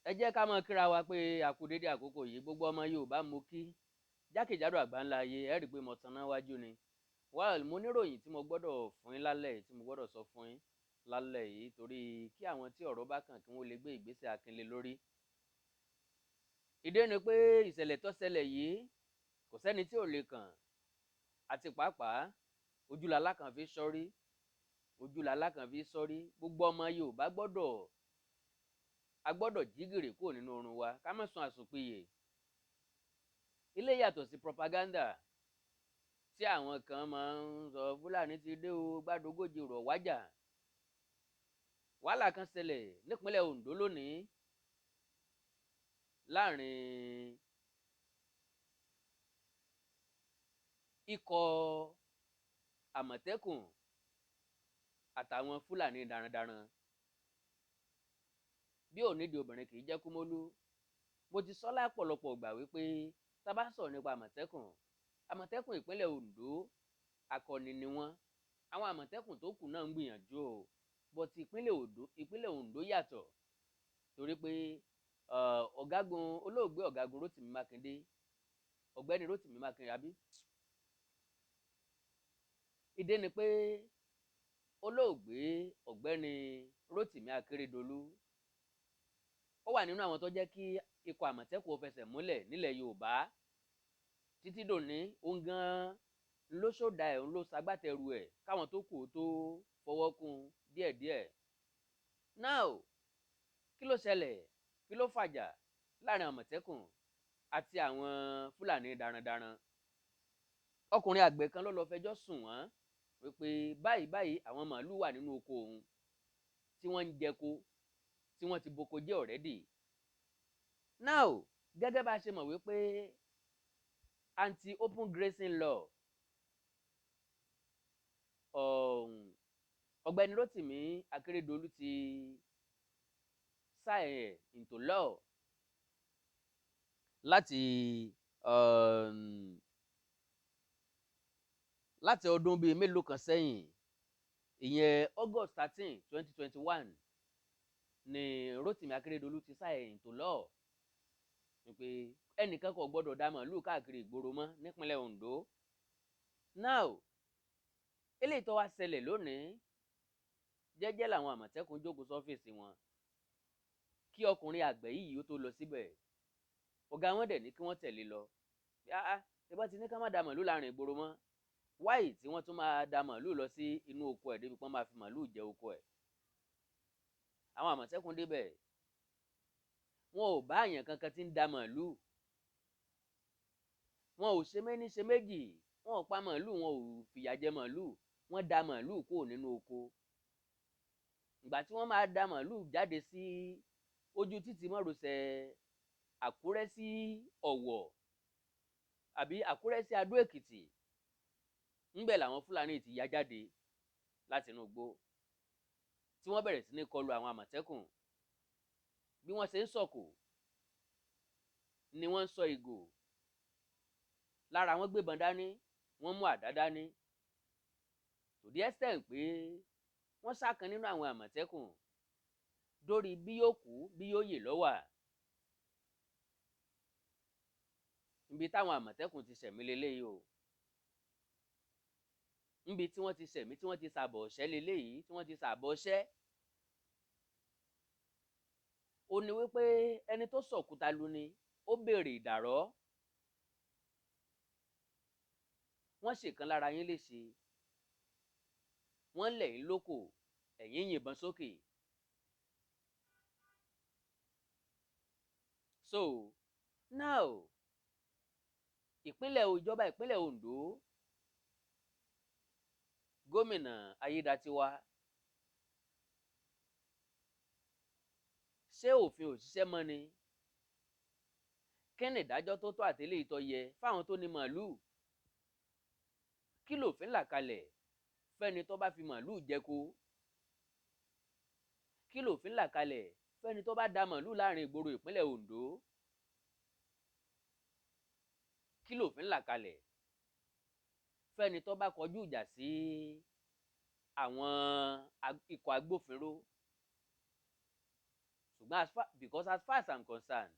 Ẹ jẹ́ ká máa kíra wa pé a kú dédé àkókò yìí. Gbogbo ọmọ Yorùbá mo kí jákèjádò àgbáńlá ayé. Ẹ rí i pé mo tanná wájú ni. Well, mo níròyìn tí mo gbọ́dọ̀ fún yín lálẹ́ yìí, tí mo gbọ́dọ̀ sọ fún yín lálẹ́ yìí, torí kí àwọn tí ọ̀rọ̀ bá kàn kí wọ́n lè gbé ìgbésẹ̀ akin lé lórí. Ìdí ni pé ìṣẹ̀lẹ̀ tó ṣẹlẹ̀ yìí kò sẹ́ni tí ò lè kàn, àti pàápàá ojúlàlá kan fi sọ́rí, ojúlàlá kan fi sọ́rí. Gbogbo ọmọ Yorùbá gbọ́dọ̀, a gbọ́dọ̀ jí gìrì kúrò nínú oorun wa, ká má sun àsùnpìyè. Ilé yàtọ̀ sí propaganda tí àwọn kan máa ń sọ. Fúlàní ti dé o, gbàdógójì rọ̀ wájà. Wàhálà kan ṣẹlẹ̀ nípínlẹ̀ Ondo lónìí láàrin ikọ̀ Àmọ̀tẹ́kùn àtàwọn Fúlàní darandaran. Bí ò nídìí obìnrin kì í jẹ́ kúmólú. Mo ti sọ lápọ̀lọpọ̀ ìgbà wípé tá a bá sọ̀rọ̀ nípa Àmọ̀tẹ́kùn, Àmọ̀tẹ́kùn ìpínlẹ̀ Ondo akọni ni wọ́n. Àwọn Àmọ̀tẹ́kùn tó kù náà ń gbìyànjú o, but ìpínlẹ̀ Ondo yàtọ̀, torí pé ọ̀gágun olóògbé ọ̀gágun Rótìmí Mákindé, ọ̀gbẹ́ni Rótìmí Mákindé, àbí ìdí ni pé olóògbé ọ̀gbẹ́ni Rótìmí Akérédolú, ó wà nínú àwọn tó jẹ́ kí ikọ̀ Àmọ̀tẹ́kùn ó fẹsẹ̀ múlẹ̀ nílẹ̀ Yorùbá títí dòní. Òun gan ló ṣòdà ẹ̀, òun ló ṣagbátẹrù ẹ̀ káwọn tó kù tó fọwọ́ kún díẹ̀díẹ̀. Now, kí ló ṣẹlẹ̀? Kí ló fàjà láàrin Àmọ̀tẹ́kùn àti àwọn Fúlàní darandaran? Ọkùnrin àgbẹ̀ kan ló lọ fẹjọ́ sùn wọ́n wípé báyìí báyìí, àwọn màálù wà nínú oko òun tí wọ́n ń jẹko, tí wọ́n ti boko jẹ́ already. Now, gẹ́gẹ́ bá a ṣe mọ̀ wípé anti-open grazing law, ọ̀gbẹ́ni Rotimi Akeredolu ti sign ẹ̀ into law láti ọdún bíi mélòó kan sẹ́yìn, ìyẹn August 13, 2021 ni Rotimi Akeredolu ti sign ẹ̀ into law wípé ẹnìkan kò gbọ́dọ̀ dá màálù káàkiri ìgboro mọ́ nípínlẹ̀ Ondo. Now, eléyìí tó wá ṣẹlẹ̀ lónìí, jẹ́jẹ́ làwọn Àmọ̀tẹ́kùn jókòó sọ́fíìsì wọn kí ọkùnrin àgbẹ̀ yìí ó tó lọ síbẹ̀. Ọ̀gá wọn dẹ̀ ní kí wọ́n tẹ̀lé lọ. Yáá, ìbá ti ní ká má da màálù láàrin ìgboro mọ́, wáyì tí wọ́n tún máa da màálù lọ sí inú oko ẹ̀ débi pọ́n máa fi màálù jẹ oko ẹ̀? Àwọn Àmọ̀tẹ́kùn débẹ̀, wọn ò bá àyàn kankan tí ń da màálù. Wọn ò ṣe méní ṣe méjì, wọn ò pa màálù, wọn ò fìyà jẹ màálù. Wọ́n da màálù kúrò nínú oko. Ìgbà tí wọ́n máa da màálù jáde sí ojú títì márosẹ̀ Àkúrẹ́ sí Ọ̀wọ̀ àbí Àkúrẹ́ sí Adó Èkìtì, ńbẹ̀ làwọn Fúlàní ti ya jáde láti inú igbó, tí wọ́n bẹ̀rẹ̀ sí ní kọlu àwọn Àmọ̀tẹ́kùn. Bí wọ́n ṣe ń sọ̀kò ni wọ́n ń sọ ìgò lára wọn, gbébọn dání, wọ́n mú àdá dání, to the extent pé wọ́n sá kan nínú àwọn Àmọ̀tẹ́kùn dórí bí yóò kú bí yóò yè lọ́wà. Níbi táwọn Àmọ̀tẹ́kùn ti ṣẹ̀mí leléyìí o, níbi tí wọ́n ti ṣẹ̀mí, tí wọ́n ti ṣàbọ̀ ọ̀ṣẹ́ leléyìí, tí wọ́n ti ṣàbọ̀ ọ̀ṣẹ́, ó ní wípé ẹni tó sọ̀kúta lu ni ó béèrè ìdàrọ́. Wọ́n ṣèkan lára yín léṣe, wọ́n lẹ̀ yín lóko, ẹ̀yin yìnbọn sókè. So now, ìpínlẹ̀ ìjọba ìpínlẹ̀ Ondo, gómìnà Ayédatiwa, ṣé òfin ò ṣiṣẹ́ mọ́ ni? Kí ni ìdájọ́ tó tọ́ àti eléyìí tó yẹ fáwọn tó ní màálùú? Kí lòfin là kalẹ̀ fẹ́ni tó bá fi màálùú jẹko? Kí lòfin là kalẹ̀ fẹ́ni tó bá da màálùú láàrin ìgboro ìpínlẹ̀ Ondo? Kí lòfin là kalẹ̀ fẹ́ni tó bá kọjú ìjà sí àwọn ikọ̀ agbófinró? Ṣùgbọ́n Ṣùgbọ́n because as far as I'm concerned,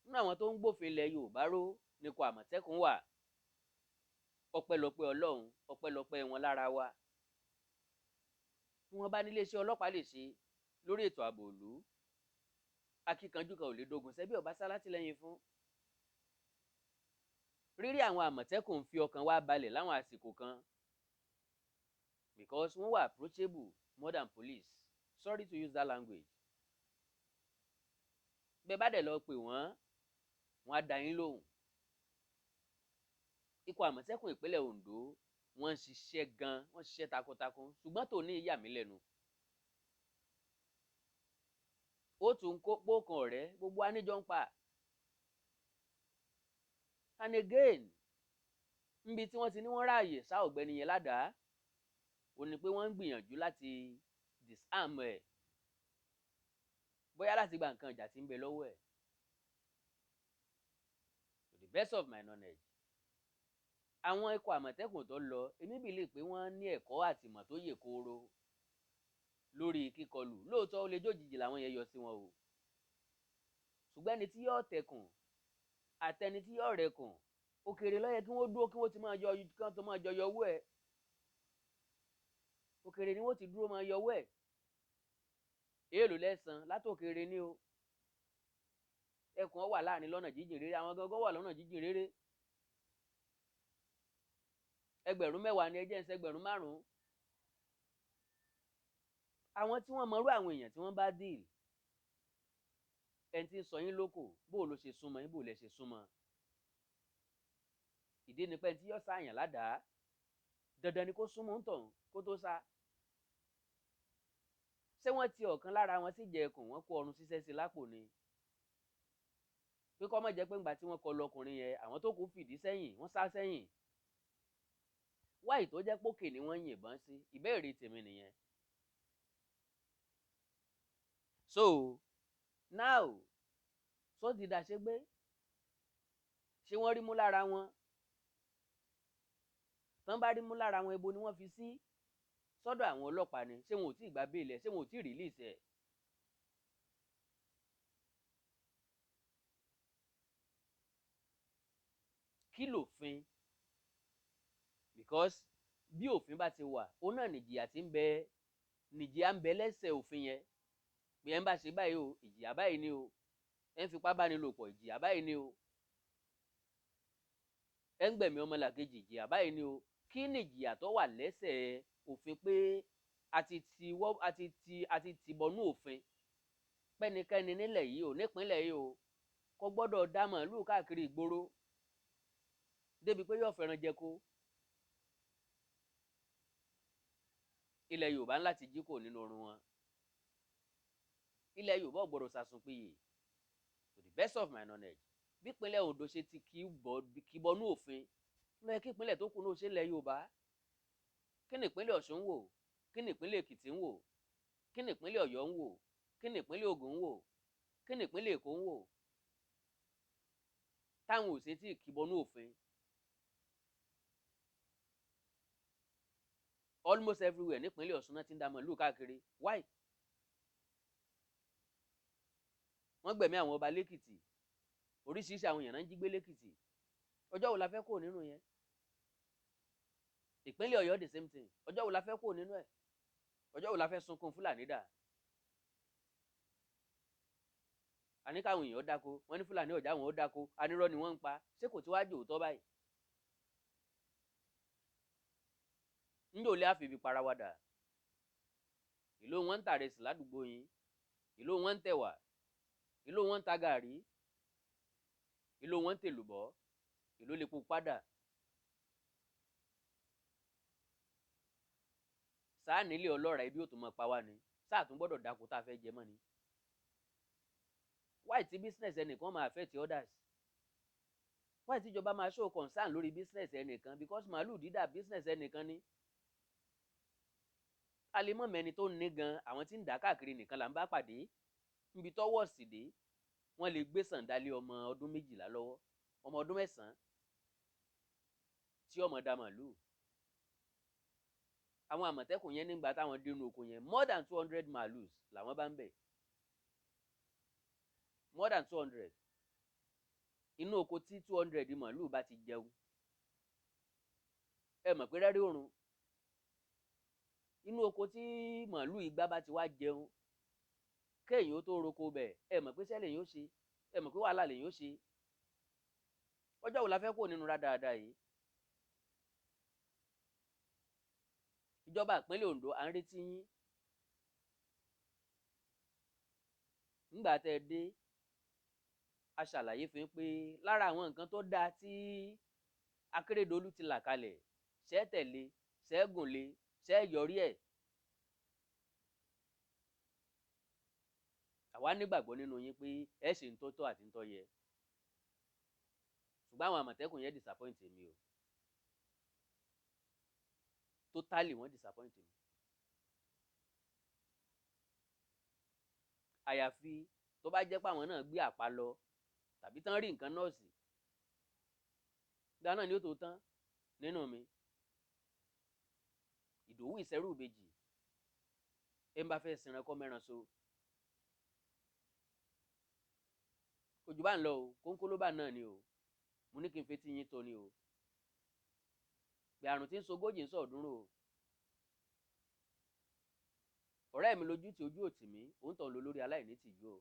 nínú àwọn tó ń gbófin ilẹ̀ Yorùbá ró ní ikọ̀ Àmọ̀tẹ́kùn wà. Ọpẹ́lọpẹ́ Ọlọ́run, ọpẹ́lọpẹ́ wọn lára wa. Bí wọ́n bá nílé iṣẹ́ ọlọ́pàá lè ṣe lórí ètò ààbò ìlú, akíkanjú kan ò lè dogun sẹ́bí ọba sálátìlẹ́yìn fún. Rírí àwọn Àmọ̀tẹ́kùn fi ọkàn wa balẹ̀ láwọn àsìkò kan, because wọ́n wà approachable more than police, sorry to use that language. Bẹ́ẹ̀ bá dẹ̀ lọ pè wọ́n, wọ́n á dá yín lóhùn. Ikọ̀ Àmọ̀tẹ́kùn ìpínlẹ̀ Ondo, wọ́n ń ṣiṣẹ́ gan, wọ́n ń ṣiṣẹ́ takuntakun, ṣùgbọ́n tòní yà mí lẹ́nu. Ó tún kó pókan ọ̀rẹ́ gbogbo aníjọ ń pa. And again, níbi tí wọ́n ti ní wọ́n ráàyè sá ọ̀gbẹ́ni yẹn ládàá, ó ní pé wọ́n ń gbìyànjú láti disarm ẹ̀, bóyá láti gba nǹkan ìjà tí ń bẹ lọ́wọ́ ẹ̀. To the best of my knowledge, àwọn ikọ̀ Àmọ̀tẹ́kùn tó lọ, èmi believe pé wọ́n ní ẹ̀kọ́ àtìmọ̀ tó yè kooro lórí kíkọlù. Lóòótọ́, ó lè jójijì làwọn yẹn yọ sí wọn o, ṣùgbọ́n ẹni tí yóò tẹkùn àtẹni tí yóò rẹkùn, òkèèrè ló yẹ kí wọ́n dúró, kí wọ́n ti máa yọ, kí wọ́n tó máa jọ yọwọ́ ẹ̀. Òkèèrè ni wọ́n ti dúró máa yọwọ́ ẹ̀. Èèlò lẹ́sàn látòkèèrè ni o. Ẹkùn wà láàrin lọ́nà jíjìn rere, àwọn gangan wà lọ́nà jíjìn rere. 10,000 ni, ẹjẹ́ ń sẹ́gbẹ̀rún 5. Àwọn tí wọ́n mọrú àwọn èèyàn tí wọ́n bá deal, ẹni tí ń sọ yín lóko, bó ló ṣe súnmọ́ yín, bó lẹ ṣe súnmọ́. Ìdí ni pé ẹni tí yóò sáàyàn ládàá, dandan ni kó súnmọ́ ń tọ̀hún kó tó sá. Ṣé wọ́n ti ọ̀kan lára wọn sí jẹ ẹkùn, wọ́n kó ọrùn ṣiṣẹ́ sí lápò ni, pé kó má jẹ́ pé ńgbà tí wọ́n kọlu ọkùnrin yẹn, àwọn tó kù fìdí sẹ́yìn, wọ́n sá sẹ́yìn? Wáyì tó jẹ́ pókè ni wọ́n yìnbọn sí, ìbéèrè tèmi nìyẹn. So now, sọ ti dàṣe gbé, ṣé wọ́n rí mú lára wọn? Tán bá rí mú lára wọn, ibo ni wọ́n fi sí? Sọ́dọ̀ àwọn ọlọ́pàá ni? Ṣé wọn ò tí ì gba bail ẹ̀? Ṣé wọn ò tí ì release ẹ̀? Kí lòfin? Because bí òfin bá ti wà, òun náà nìjìyà tí ń bẹ, nìjìyà ń bẹ lẹ́sẹ̀ òfin yẹn, bí ẹ ń bá ṣe báyìí o, ìjìyà báyìí ni o. Ẹ ń fipá bá ní lò pọ̀, ìjìyà báyìí ni o. Ẹ ń gbẹ̀mí ọmọlàkejì, ìjìyà báyìí ni o. Kí ni ìjìyà tó wà lẹ́sẹ̀ òfin pé a ti ti bọnú òfin pẹ́nikẹ́ni nílẹ̀ yìí o, nípínlẹ̀ yìí o, kò gbọ́dọ̀ dá màálù káàkiri ìgboro débi pé yóò fẹ́ràn jẹko? Ilẹ̀ Yorùbá ńlá ti jí kò nínú oorun wọn. Ilẹ̀ Yorùbá ò gbọ́dọ̀ sàsùnpìyè. To the best of my knowledge, bí ìpínlẹ̀ Ondo ṣe ti kí bọnú òfin ló yẹ kí ìpínlẹ̀ tó kù náà ṣe ilẹ̀ Yorùbá. Kí ni ìpínlẹ̀ Ọ̀ṣun ń wò? Kí ni ìpínlẹ̀ Èkìtì ń wò? Kí ni ìpínlẹ̀ Ọ̀yọ́ ń wò? Kí ni ìpínlẹ̀ Ògùn ń wò? Kí ni ìpínlẹ̀ Èkó ń wò táwọn ò ṣe tí kì bọnú òfin? Almost everywhere nípínlẹ̀ Ọ̀ṣun náà ti ń da màlúù káàkiri. Why? Wọ́n gbẹ̀mí àwọn ọba lẹ́kìtì, oríṣiríṣi àwọn èèyàn náà ń jí gbé lẹ́kìtì. Ọjọ́ wo la fẹ́ kúrò nínú yẹn? Ìpínlẹ̀ Ọ̀yọ́, the same thing. Ọjọ́ wo la fẹ́ kúrò nínú ẹ̀? Ọjọ́ wo la fẹ́ sunkún Fúlàní dà? Àní káwọn èèyàn dáko, wọ́n ní Fúlàní ọ̀já wọn ó dáko. Anírọ́ ni wọ́n ń pa. Ṣé kò tí wàá jò tọ́ báyìí? Njẹ́ ò lè àfìbí parawada? Ìlú wọn ń tàrẹsì ládùúgbò yín, ìlú wọn ń tẹ̀wà, ìlú wọn ń ta gàrí, ìlú wọn ń tèlùbọ́, ìlú lè kó padà. Sáà nílé ọlọ́ra ibi ó tún mọ́ pa wá ni, sáà tún gbọ́dọ̀ dáko tá a fẹ́ jẹ mọ́ ni. Why tí business ẹnìkan máa affect others? Why tí ìjọba máa show concern lórí business ẹnìkan? Because màálù dídà, business ẹnìkan ni. A lè mọ̀ mẹ́ni tó ní gan. Àwọn tí ń dà káàkiri nìkan là ń bá pàdé. Níbi tọ́wọ́ sì dé, wọ́n lè gbé sàǹdálé ọmọ ọdún 12 lọ́wọ́, ọmọ ọdún 9 tí ọmọ dá màálù. Àwọn Àmọ̀tẹ́kùn yẹn, nígbà táwọn dénú oko yẹn, more than 200 màálùs làwọn bá ń bẹ̀. More than 200. Inú oko tí 200 màálù bá ti jẹun, ẹ mọ̀ pé rẹ́rí òrùn. Inú oko tí màálù 200 bá ti wá jẹun, kéèyàn ó tó roko bẹ̀, ẹ mọ̀ pé sẹ́lẹ̀ yóò ṣe, ẹ mọ̀ pé wàhálà lè yóò ṣe. Ọjọ́ wo la fẹ́ kó nínú rádaràda yìí? Ìjọba ìpínlẹ̀ Ondo, à ń retí yín. Nígbà tẹ́ ẹ dé, a ṣàlàyé fún yín pé lára àwọn nǹkan tó dáa tí Akérédolú ti là kalẹ̀, ṣẹ́ tẹ̀lé, ṣẹ́ gùn lé, ṣẹ́ yọrí ẹ̀. Àwa nígbàgbọ́ nínú yín pé ẹ ṣe ń tọ́tọ́ àti ń tọ́ yẹ. Ṣùgbọ́n àwọn Àmọ̀tẹ́kùn yẹn disappoint mi o. Totally wọ́n disappoint mi. Àyàfi tó bá jẹ́ pé àwọn náà gbé àpá lọ tàbí tán rí nǹkan nọ́ọ̀sì. Ìgbà náà ni ó tó tán nínú mi. Ìdòwú ìṣẹ́rù ìbejì. Ẹ ń bá fẹ́ sinra kọ́ mẹ́ran so. Ojú bá ń lọ o, kónkó ló bá náà ni o. Mo ní kí n fetí yín tó ni o. Pé àrùn tí ń sogójì ń sọ̀ọ́dúnrún o. Ọ̀rẹ́ mi lójú tí ojú òtì mí, òun tàn lọ lórí aláìní tìjú o.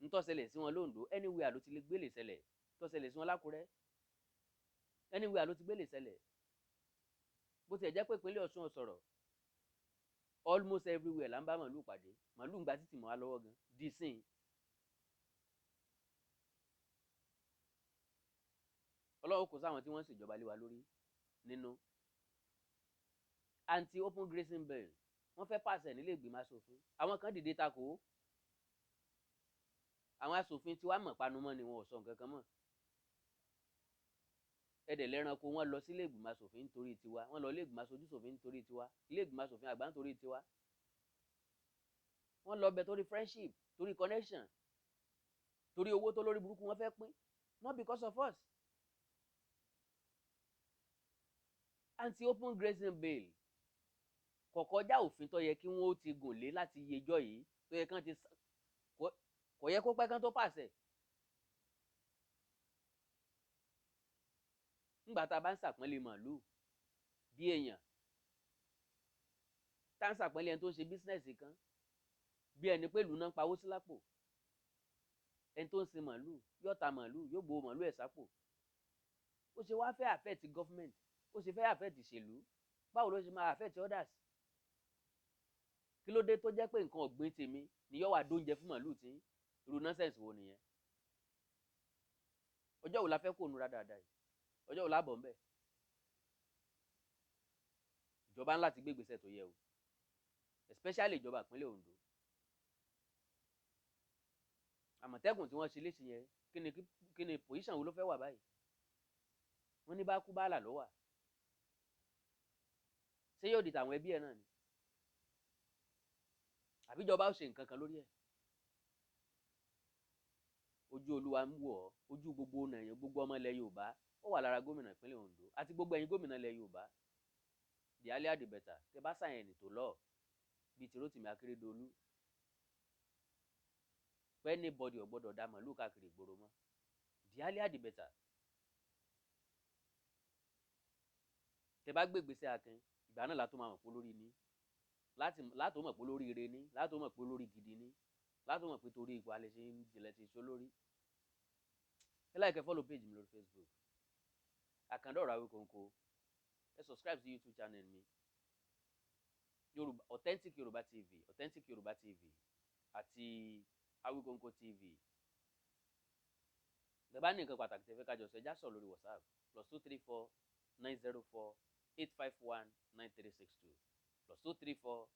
Ń tó ṣẹlẹ̀ sí wọn lóńdó, anywhere ló ti lè gbélé ṣẹlẹ̀. Tó ṣẹlẹ̀ sí wọn lákúrẹ́, anywhere ló ti gbélé ṣẹlẹ̀. Bó tiẹ̀ jẹ́ pé ìpínlẹ̀ Ọ̀ṣun ò sọ̀rọ̀, almost everywhere là ń bá màlúù pàdé. Màlúù ń gba títì mọ́ wa lọ́wọ́ gan, di sin. Ọlọ́run kò sáwọn tí wọ́n ń ṣèjọba lé wa lórí nínú. Anti-open grazing bill, wọ́n fẹ́ pàṣẹ nílé ìgbìmọ̀ asòfin. Àwọn kan dìde takò. Àwọn asòfin tí wàá mọ̀ panumọ́ ni wọn ò sọ nǹkan kan mọ́. Ẹ̀dẹ̀ lẹ́ranko wọ́n lọ sílé ìgbìmọ̀ asòfin nítorí tiwa, wọ́n lọ ilé ìgbìmọ̀ aṣojú ṣòfin nítorí tiwa, ilé ìgbìmọ̀ asòfin àgbà nítorí tiwa. Wọ́n lọ bẹ̀ torí friendship, torí connection, torí owó tó lórí burúkú wọ́n fẹ́ pín, not because of us. Anti-open grazing bill kò kọjá òfin tó yẹ kí wọ́n ó ti gùn lé láti yejọ́ yìí, tó yẹ kán ti kò yẹ kó pẹ́ kán tó pàṣẹ. Ńgbà tá a bá ń ṣàpọ́nlé màlúù bí èèyàn, tá ń ṣàpọ́nlé ẹni tó ń ṣe bísínẹ́sì kan bí ẹni pé ìlú náà ń pawó sí lápò, ẹni tó ń sin màlúù yóò ta màlúù, yóò gbowó màlúù ẹ̀ sápò. Ó ṣe wá fẹ́ affect government, ó ṣe fẹ́ affect ìṣèlú, báwo ló ṣe máa affect others? Kí ló dé tó jẹ́ pé nǹkan ọ̀gbìn tèmi ni yóò wá dóúnjẹ fún màlúù tí? Irú nonsense wo nìyẹn? Ọjọ́ wo la fẹ́ kó nura dáadáa yìí? Ọjọ́ wo la bọ̀ ńbẹ̀? Ìjọba ńlá ti gbé ìgbésẹ̀ tó yẹ o, especially ìjọba ìpínlẹ̀ Ondo. Àmọ̀tẹ́kùn tí wọ́n ṣe léṣe yẹn, kí ni position wo ló fẹ́ wà báyìí? Wọ́n ní bá kú bá là ló wà. Ṣé yóò di tàwọn ẹbí ẹ náà ni? Àbíjọba ó ṣe nǹkan kan lórí ẹ̀? Ojú Olúwa ń wò ọ́, ojú gbogbo Nàìjíríà, gbogbo ọmọ ilẹ̀ Yorùbá, ó wà lára gómìnà ìpínlẹ̀ Ondo àti gbogbo ẹ̀yin gómìnà ilẹ̀ Yorùbá. The earlier the better. Tẹ bá sign ẹni tó lọ bíi ti Rótìmí Akérédolú, pé anybody ò gbọ́dọ̀ dá màlúù káàkiri ìgboro mọ́. The earlier the better. Tẹ bá gbé ìgbésẹ̀ akin, ìgbà náà látó máa mọ̀ pé olórí ni, látó mọ̀ pé olórí ire ni, látó mọ̀ pé olórí gidi ni, látó mọ̀ pé torí ipò alẹ́ ṣe ń jìnlẹ̀ ti ṣe olórí. Ẹ like, follow page mi lórí Facebook, Àkàndá Ọ̀rọ̀ Awíkonko. Ẹ subscribe sí YouTube channel mi, Yorùbá Authentic Yorùbá TV, Authentic Yorùbá TV àti Awíkonko TV. Tẹ́ bá ní nǹkan pàtàkì tẹ́ fẹ́ ká jọ sọ, ẹ já sọ̀rọ̀ lórí WhatsApp +234 904 851 9362, +234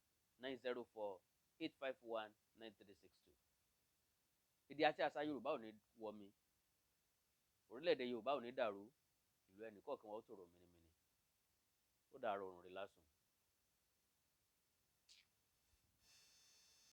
904 851 9362. Èdè àti àṣà Yorùbá ò ní wọmi, orílẹ̀-èdè Yorùbá ò ní dàrú, ìlú ẹnì kọ̀ọ̀kan wa ó tòrò mìnìmìnì. Ó dàárọ̀, òrùn rẹ̀ lásùn.